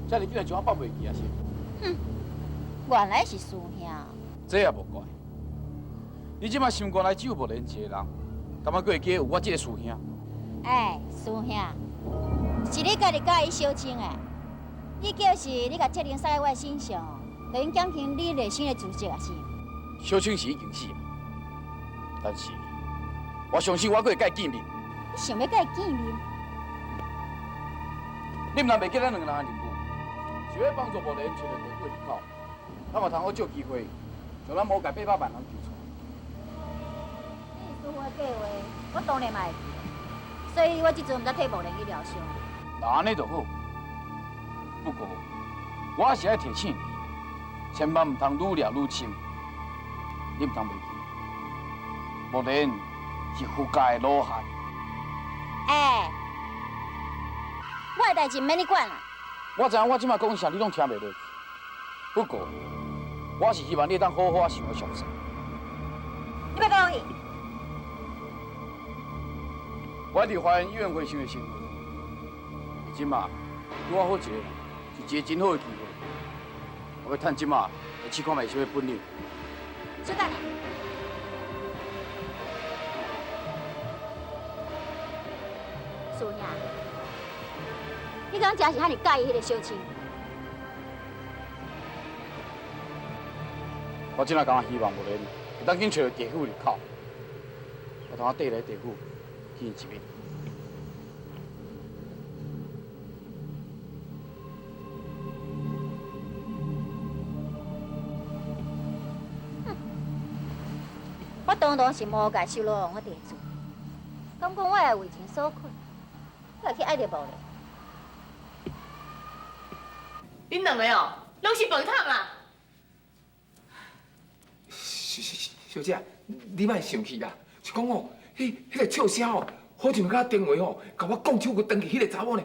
遮爾緊就將我放袂記啊是？哼，原來是師兄。這也無怪。你這馬心肝內只有木蓮一個人，敢猶閣會記得有我這個師兄？哎，師兄，是你家己佮意小青的，你叫是你共責任捒佇我的身上，就用減輕你內心的自責啊是？小青是已經死，但是我相信我閣會佮伊見面。你想欲佮伊見面？你毋通袂記咱兩個人的任務，是欲幫助木蓮揣著地府的入口，咱嘛通好借機會，將咱魔界八百萬人救出來。你師父的計劃，我當然嘛會記，所以我這陣毋才替木蓮去療傷。那按呢就好。不過，我是愛提醒你，千萬毋通愈掠愈深。你毋通袂記，木蓮是佛教的羅漢。欸，我的代誌毋免你管啦。我知影我這馬講啥，你攏聽袂落去。不過，我是希望你會當好好想個詳細。你欲講去？我佇華園醫院和尚的身份，這馬拄仔好一個人，是一個真好的機會。我欲趁這馬來試看覓啥物本領。小等下，師兄，你敢真是遐爾佮意彼個小青？我這馬敢若希望木蓮會當緊揣著地府入口，我通綴來地府見一面。我當當是魔界修羅王的弟子，敢講我會為情所困，我會去愛著木蓮？恁兩个哦，攏是飯桶啦！小姐，你莫生氣啦，是講哦，彼個笑聲哦，好像佮電話哦，共我講手閣轉去彼個查某呢。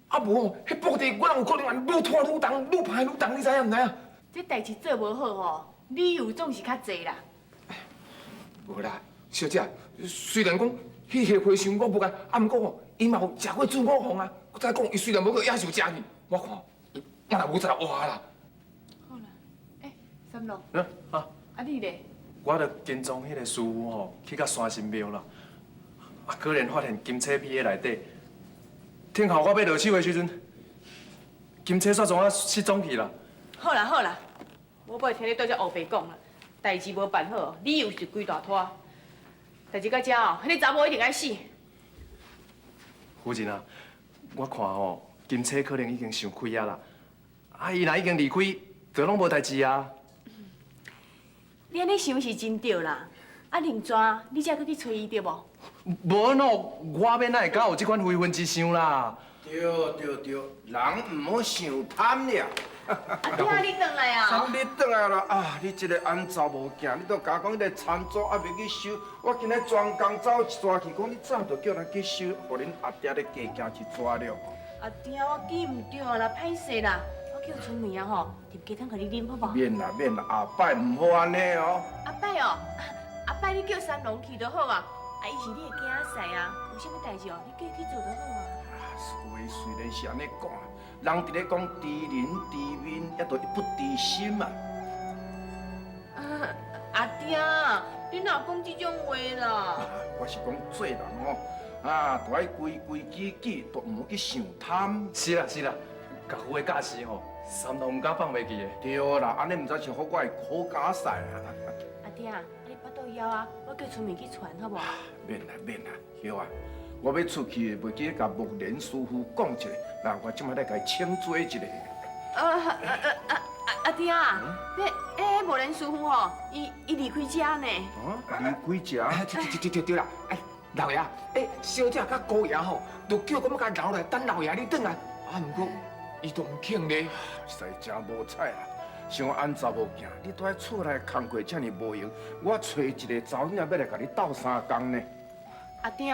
啊無哦，彼布袋我哪有可能按呢愈拖愈重，愈歹愈重，你知影毋知影？這代誌做無好吼，理由總是較濟啦。無啦，小姐，雖然講彼個和尚我無共，啊，毋過吼，伊嘛有食過豬五黃啊。再講，伊雖然無去野獸食去，我看伊也若無才活啦。好啦，欸，三郎，嗯，啊，啊你咧？我著跟蹤彼個師傅吼，去到山神廟啦。啊，果然發現金車佇咧內底。聽候我欲落手的時陣，金車煞從我失蹤去啦。好啦好啦，我不會聽你對這烏白講啦。代誌無辦好，理由是規大拖。代誌到這哦，彼个查某一定愛死。夫人啊，我看吼，金車可能已經想開啊啦。啊，伊若已經離開，就攏無代誌啊。你按呢想是真對啦。啊，林逝，你才閣去揣伊對無？無按怎，我欲哪會敢有這款非分之想啦？對對對，人毋好傷貪了。阿爹，你轉來啊！你轉來啦！啊，你這个按查某囝，你都共我講彼个田租猶未去收，我今日專工走一逝去，講你早就叫人去收，予恁阿爹咧加行一逝了。阿爹，我記毋著啦，歹勢啦，我叫春梅啊吼，入雞湯予你啉好無？免啦免啦，後擺毋好按呢哦。後擺哦，後擺你叫三郎去就好啊。啊，伊是你的囝婿啊，有啥物代誌哦，你叫伊去做就好啊。話雖然是按呢講，人佇咧講知人知面，猶都不知心啊。阿爹，你哪講這種話啦？我是講做人吼，啊，著愛規規矩矩，都毋好去想貪。是啦是啦，家父的教示吼，三郎毋敢放袂記的。對啦，按呢毋知是予我的好佳婿啊。阿爹，啊你腹肚枵啊，我叫春梅去傳好無？免啦免啦，曉啊。我欲出去，袂記共木蓮師傅講一下，來，我這馬來共伊請罪一下。啊啊啊啊！阿爹啊，彼木蓮師傅吼，伊離開遮呢。啊，離開遮？對對對對對啦！哎，老爺，哎，小姐佮姑爺吼，都叫講欲共留來等老爺你轉來，啊，毋過伊都毋肯咧。實在真無彩啦！像我按查某囝，你蹛佇厝內工課遮爾無閒，我揣一个查某囝欲來共你鬥相共呢。阿爹。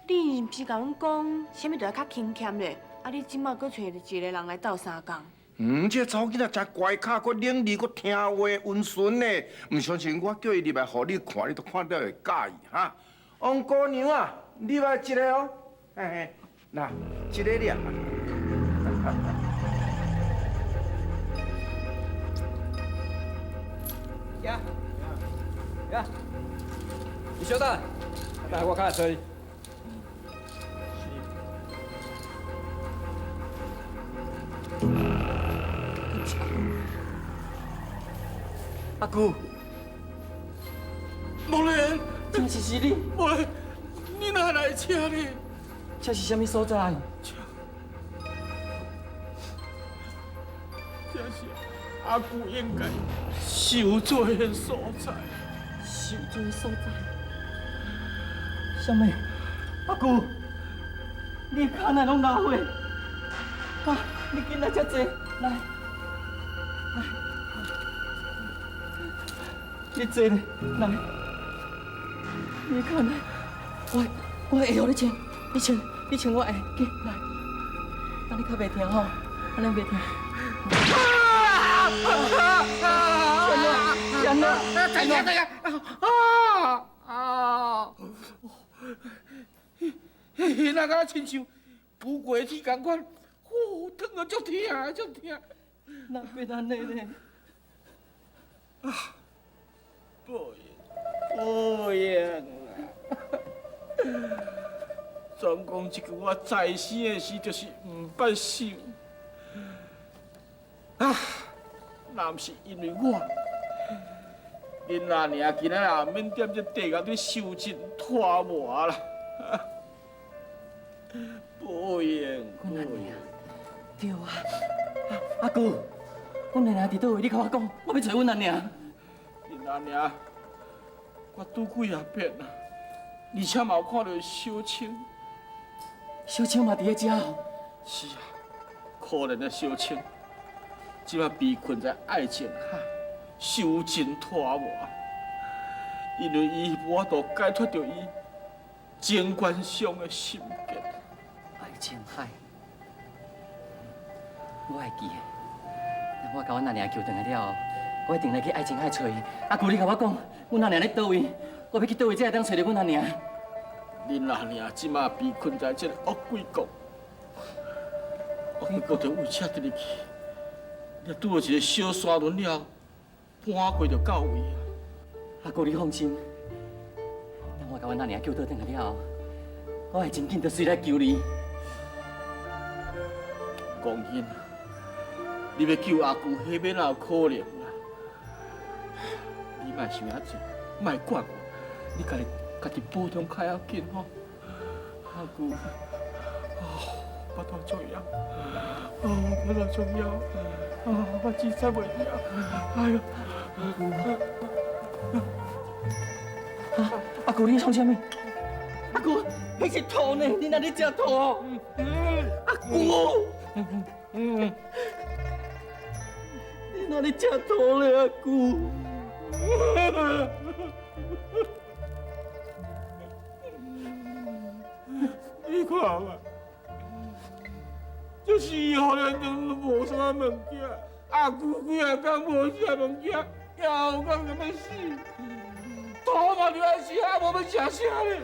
你毋是共阮講，啥物都愛較勤儉咧？啊，你這馬閣揣一个人來鬥相共？嗯，這个查某囡仔誠乖巧，閣伶俐，閣聽話，溫順呢。毋相信我叫伊入來，予你看，你都看著會佮意哈。王姑娘啊，入來一下哦。嘿嘿，來，這个爾。行，行。你稍等，等下我較來揣你。阿舅，无莲，真是是你？无莲，你哪来这呢？这是啥物所在？这是阿舅应该受罪的所在。受罪的所在？啥物？阿舅，你的跤哪拢流血？啊，你紧来这坐，来，来，你坐咧，来，你的跤来，我会予你穿，你穿，你穿我会，紧来，按呢较袂疼吼，按呢袂疼。啊！天哪！等下，等下，啊啊！彼那敢亲像浮过去仝款，呼，疼啊，足疼，足疼。哪会按呢咧？啊！报应，报应啦！总讲一句，我在生的时就是毋捌想。啊！若毋是因为我，恁阿娘今仔也免踮这地狱咧受尽拖磨啦。报应，报应。对啊，阿舅，阮阿娘伫佗位？你共我讲，我欲揣阮阿娘。恁阿娘，我拄几仔遍啊，而且嘛有看著小青。小青嘛伫咧遮哦。是啊，可怜的小青，这摆被困在爱情海，受尽拖磨。因为伊无法度解脱著伊情关上的心结。爱情海，我会记得。等我共阮阿娘救转来了后，我一定来去爱情海揣伊。阿舅，你共我讲，阮阿娘咧佗位？我欲去佗位才会当揣著阮阿娘。恁阿娘这摆被困在这个恶鬼国，恶鬼国就为车直入去，你拄著一个小沙轮了，搬过就到位啊。阿舅，你放心，等我共阮阿娘救倒转来了后，我会真紧就随来求你。公英，你欲救阿舅，彼欲哪有可能啦？你莫想遐济，莫管我，你家己家己保重较要紧吼。阿舅，哦，腹肚足枵，哦，腹肚足枵，啊，我凊彩袂了，哎哟。阿舅，你创啥物？阿舅，彼是土呢，你哪咧食土？阿舅，你哪咧食土咧？阿舅，你看嘛，这是予咱都无啥物件，阿舅几仔工无食物件，枵到欲死，土嘛就爱食，啊无欲食啥咧？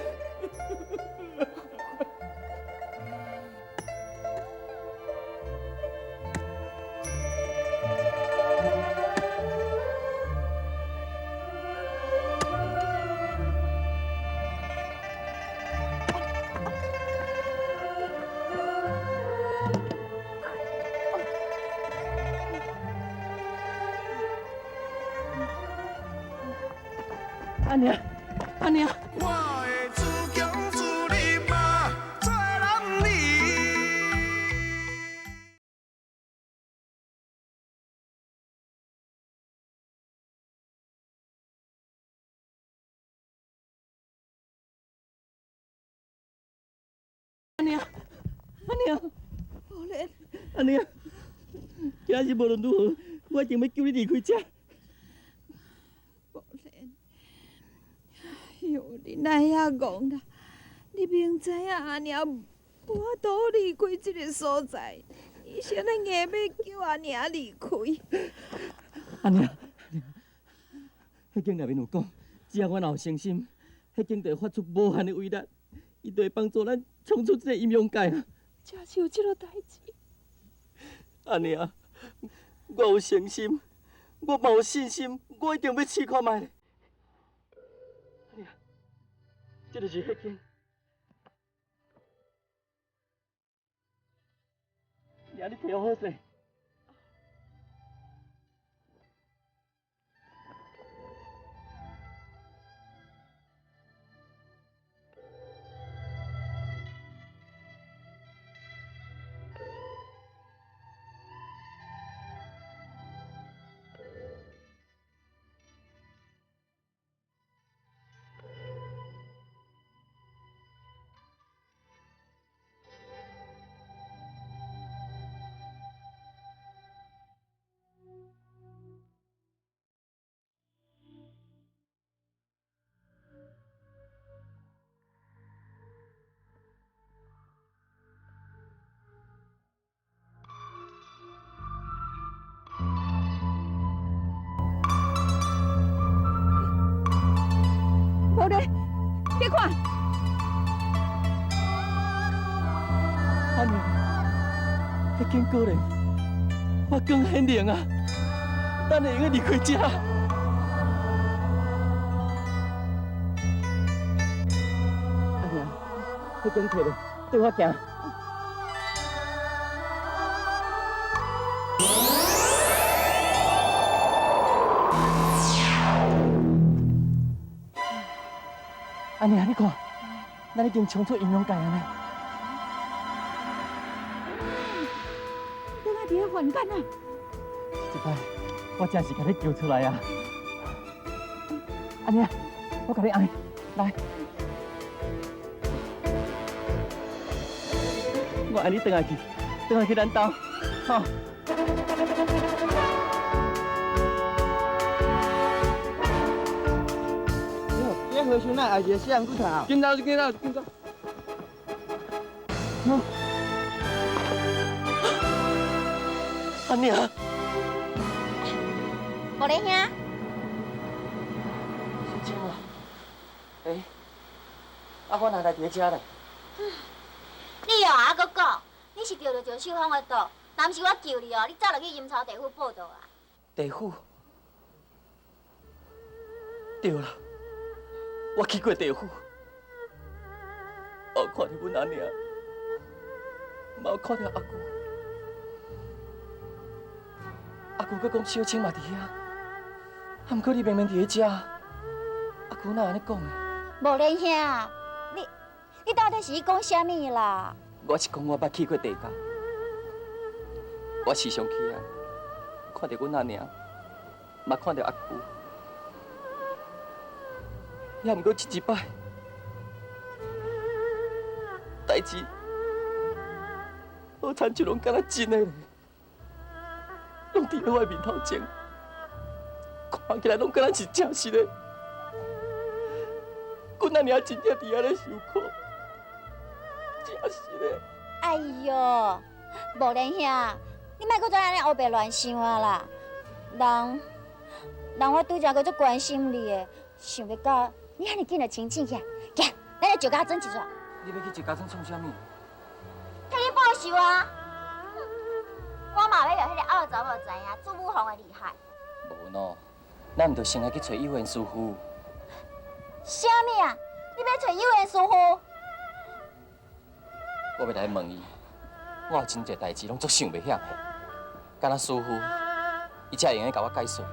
阿娘，阿娘。我的自强自立嘛，做人儿。阿娘，阿娘，无莲，阿娘，今仔日无论如何，我一定欲救你离开遮。无莲，哎哟，你哪遐戆啦？你明知影阿娘无法度离开这个所在，你啥呢硬欲叫阿娘离开？阿娘，彼经内面有讲，只要阮若有诚心，彼经就会发出无限的威力，伊就会帮助咱冲出这个阴阳界啊！真是有这个代志？阿娘，我有诚心，我嘛有信心，我一定欲试看覓。阿娘，這就是彼間。娘，你摕好勢。無咧，你看，阿娘，彼間果然發光顯靈啊！咱會用得離開這。阿娘，彼間摕咧，綴我行。阿娘，你看，咱已經衝出陰陽界啊呢！咱還佇咧凡間啊！這擺我真是共你救出來啊！阿娘，我共你按，來，我按你轉來去，轉來去咱兜，吼。這和尚哪也是死人骨头？紧走，紧走，紧走。阿娘，無咧兄，小青啊，欸，啊，我哪來佇咧遮咧？你哦，猶閣講，你是著著趙秀芳的毒，若毋是我救你哦，你早就去陰曹地府報到啊！地府？對啦，我去過地府，我看著阮阿娘，嘛有看著阿舅，阿舅閣講小青嘛佇遐，啊，毋過你明明佇咧遮，阿舅哪會按呢講的？無連兄，你到底是咧講啥物啦？我是講我捌去過地窖，我時常去遐，看著阮阿娘，嘛看著阿舅。也毋過這一擺，代誌好親像攏敢若真的，攏佇咧我面頭前，看起來攏敢若是真實的。阮阿娘真正佇遐咧受苦，真實的。哎喲，無連兄，你莫閣再按呢烏白亂想啊啦！人我拄才閣足關心你的，想欲到你遐爾緊就清醒起來，行，咱來石家莊一轉。你欲去石家莊創啥物？替你報仇啊！我嘛欲予彼个敖查某知影主母房的厲害。無喏，咱毋著先來去揣有緣師傅。啥物啊？你欲揣有緣師傅？我欲來問伊，我有真濟代誌攏足想袂曉的，敢若師傅，伊才會用得共我解說。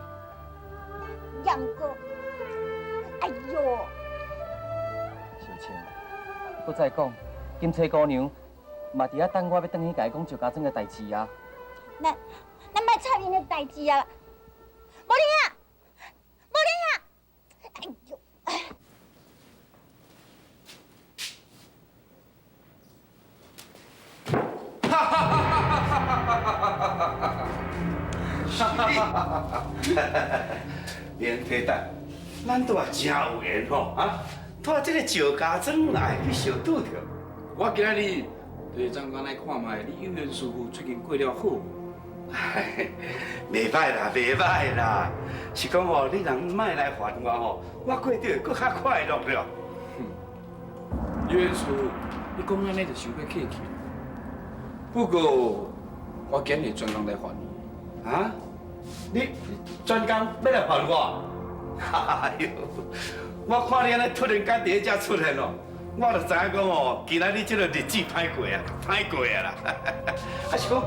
楊哥，哎喲！小青，閣再講，金釵姑娘嘛佇遐等我，欲轉去共伊講石家莊的代誌啊。咱莫插𪜶的代誌啊！無理啊，無理啊！哎喲！免提等，咱都也真有缘吼啊！拄这个石家庄也会去相拄著。我今仔日就是专工来看覓，你有缘师傅最近過了好無？袂歹啦，袂歹啦，是講吼，你人莫來煩我吼，我過得會閣較快樂了。有緣師傅，你講按呢就傷過客氣。不過我今日專工來煩你。啊？你专工欲来烦我？哎哟，我看你按呢突然间伫遮出现哦，我就知影讲哦，今仔日这个日子歹过啊，歹过啊啦。啊是讲，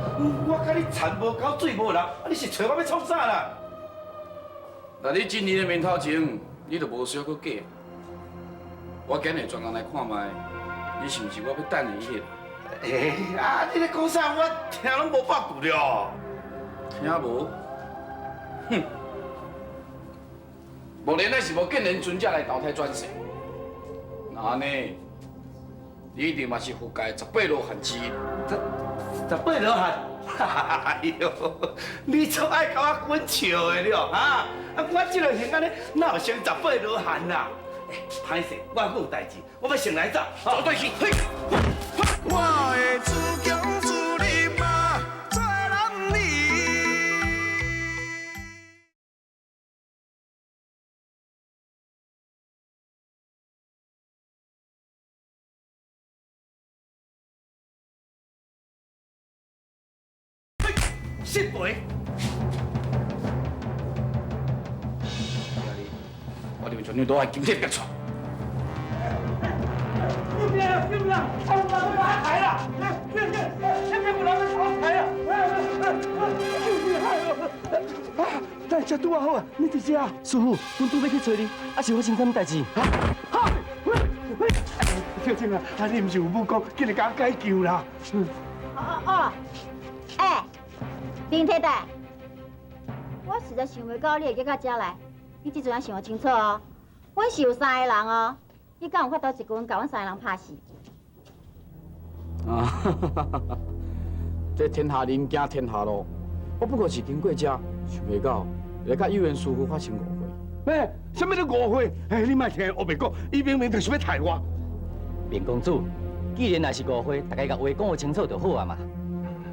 我佮你田无狗，水无流，啊你是揣我欲创啥啦？那你进你的面头前，你就无需要阁假。我今日专工来看觅，你是毋是我欲等的彼个？欸，啊！你咧讲啥？我听拢无半句了。听无？哼！无然咱是无见人尊者来投胎转世。那按呢，你一定嘛是佛界18罗汉之一。十八罗汉？哎哟，你足爱共我滚笑的了哈！啊，我这个形按呢，哪有成十八罗汉啦？欸，歹势，我阁有代志，我欲先来走。走对去，嘿！我的自强自立嘛，做男儿。失陪。我就将你攞来金铁逼出。救命啊！救命啊！他们把抬了！这边有人要偷抬啊！救命啊！啊！等下拄仔好啊，你伫遮？师傅，阮拄欲去揣你，啊是发生啥物代志？哈！小静啊，啊你毋是有武功，紧来共我解救啦！哦哦，欸，林铁蛋，我实在想袂到你会去到遮来，你这阵仔想清楚哦，阮是有三个人哦。你敢有法度一拳共阮三个人拍死？啊！这天下人惊天下路，我不过是经过遮，想袂到会佮有缘师父发生误会。欸，啥物叫误会？欸，你莫听乌白讲，伊明明就是欲刣我。明公子，既然若是误会，大家共话讲清楚就好啊嘛。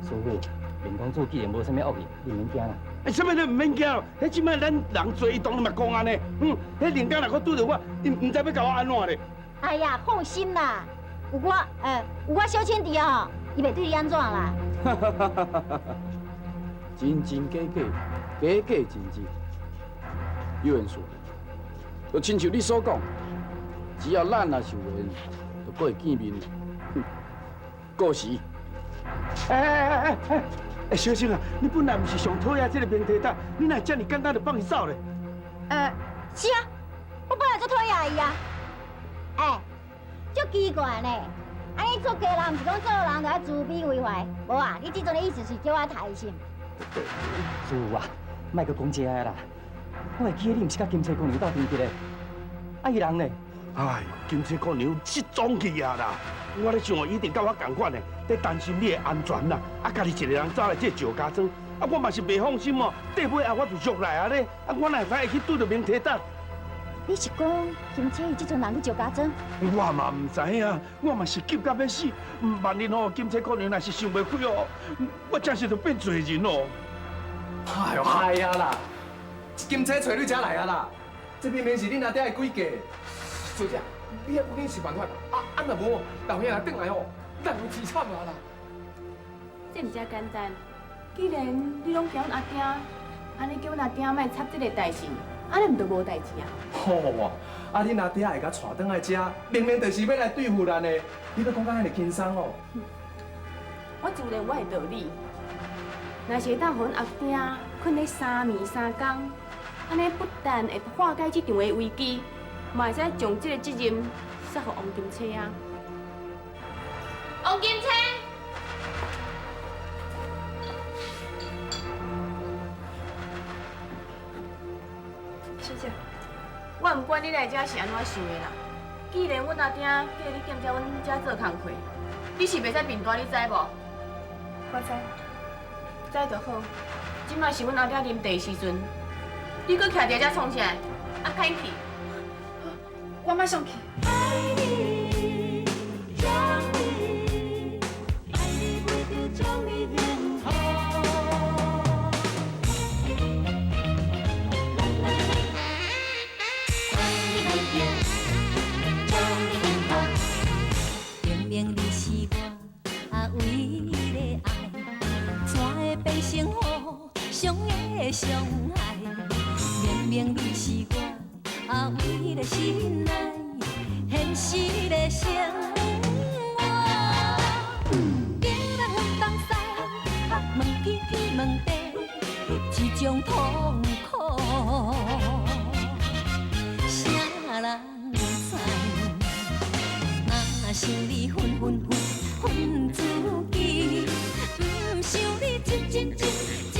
师父，明公子既然无啥物恶意，你毋免惊啦。欸，啥物你毋免惊？彼这摆咱人济，伊当然嘛讲按呢。彼灵刚若阁拄著我，伊毋知欲共我按怎咧。哎呀，放心啦，有我，有我小青伫哦，伊袂对你按怎啦。真真假假，假假真真。有缘师，就亲像你所讲，只要咱若是有缘，就阁会见面。过时。欸，小生啊，你本来毋是上讨厌这个明提达，你哪会遮尔简单就放伊走咧？是啊，我本来就讨厌伊啊。欸，足奇怪呢，啊你出家人毋是讲做人就爱慈悲为怀，无啊？你这阵的意思是叫我刣伊是毋？师父啊，莫阁讲这个啦。我会记得你毋是佮金钗姑娘斗阵伫咧，啊伊人咧？哎，金钗姑娘失踪去啊啦！我咧想哦，一定佮我仝款的，咧担心你的安全啦。啊，家己一个人走来这石家庄，啊，我嘛是袂放心哦。缀尾啊，我就入来啊咧。啊，我哪会知会去拄著明提达？你是讲金钗伊这阵人去石家庄？我嘛毋知影，我嘛是急到欲死。万一吼金钗姑娘若是想袂开哦，我真是就变罪人哦。哎哟，害啊啦！金钗揣你遮来啊啦！这明明是恁阿爹的诡计。小姐，你犹阁紧想办法，啊若无，老兄若转来吼，咱就凄惨啊啦！这毋遮简单，既然你拢叫阮阿爹，按呢叫阮阿爹莫插这个代志，按呢毋就无代志啊？吼，啊恁阿爹会共带转来遮，明明就是欲来对付咱的，你阁讲甲遐尔轻松哦？我自认我的道理，若是会当予阮阿爹睏咧三暝三更，按呢不但会化解这场的危机，嘛会使将这个责任卸予王金钗啊！王金钗，小姐，我毋管你来遮是按怎想的啦。既然阮阿爹叫你踮遮阮遮做工课，你是袂使贫惰，你知无？我知。知就好。这摆是阮阿爹啉茶的时阵，你阁徛伫遮创啥？啊，赶去！我马上去。爱你，将你，爱你袂着将你幸福。爱你袂着将你幸福。明明你是我唯一的爱，怎会变成予伤的的傷害。明明你是我阿偉的心愛，現實的生活。別人東西，問天天問地，這種痛苦，啥人知？若想你恨恨恨恨自己，毋想你真真真。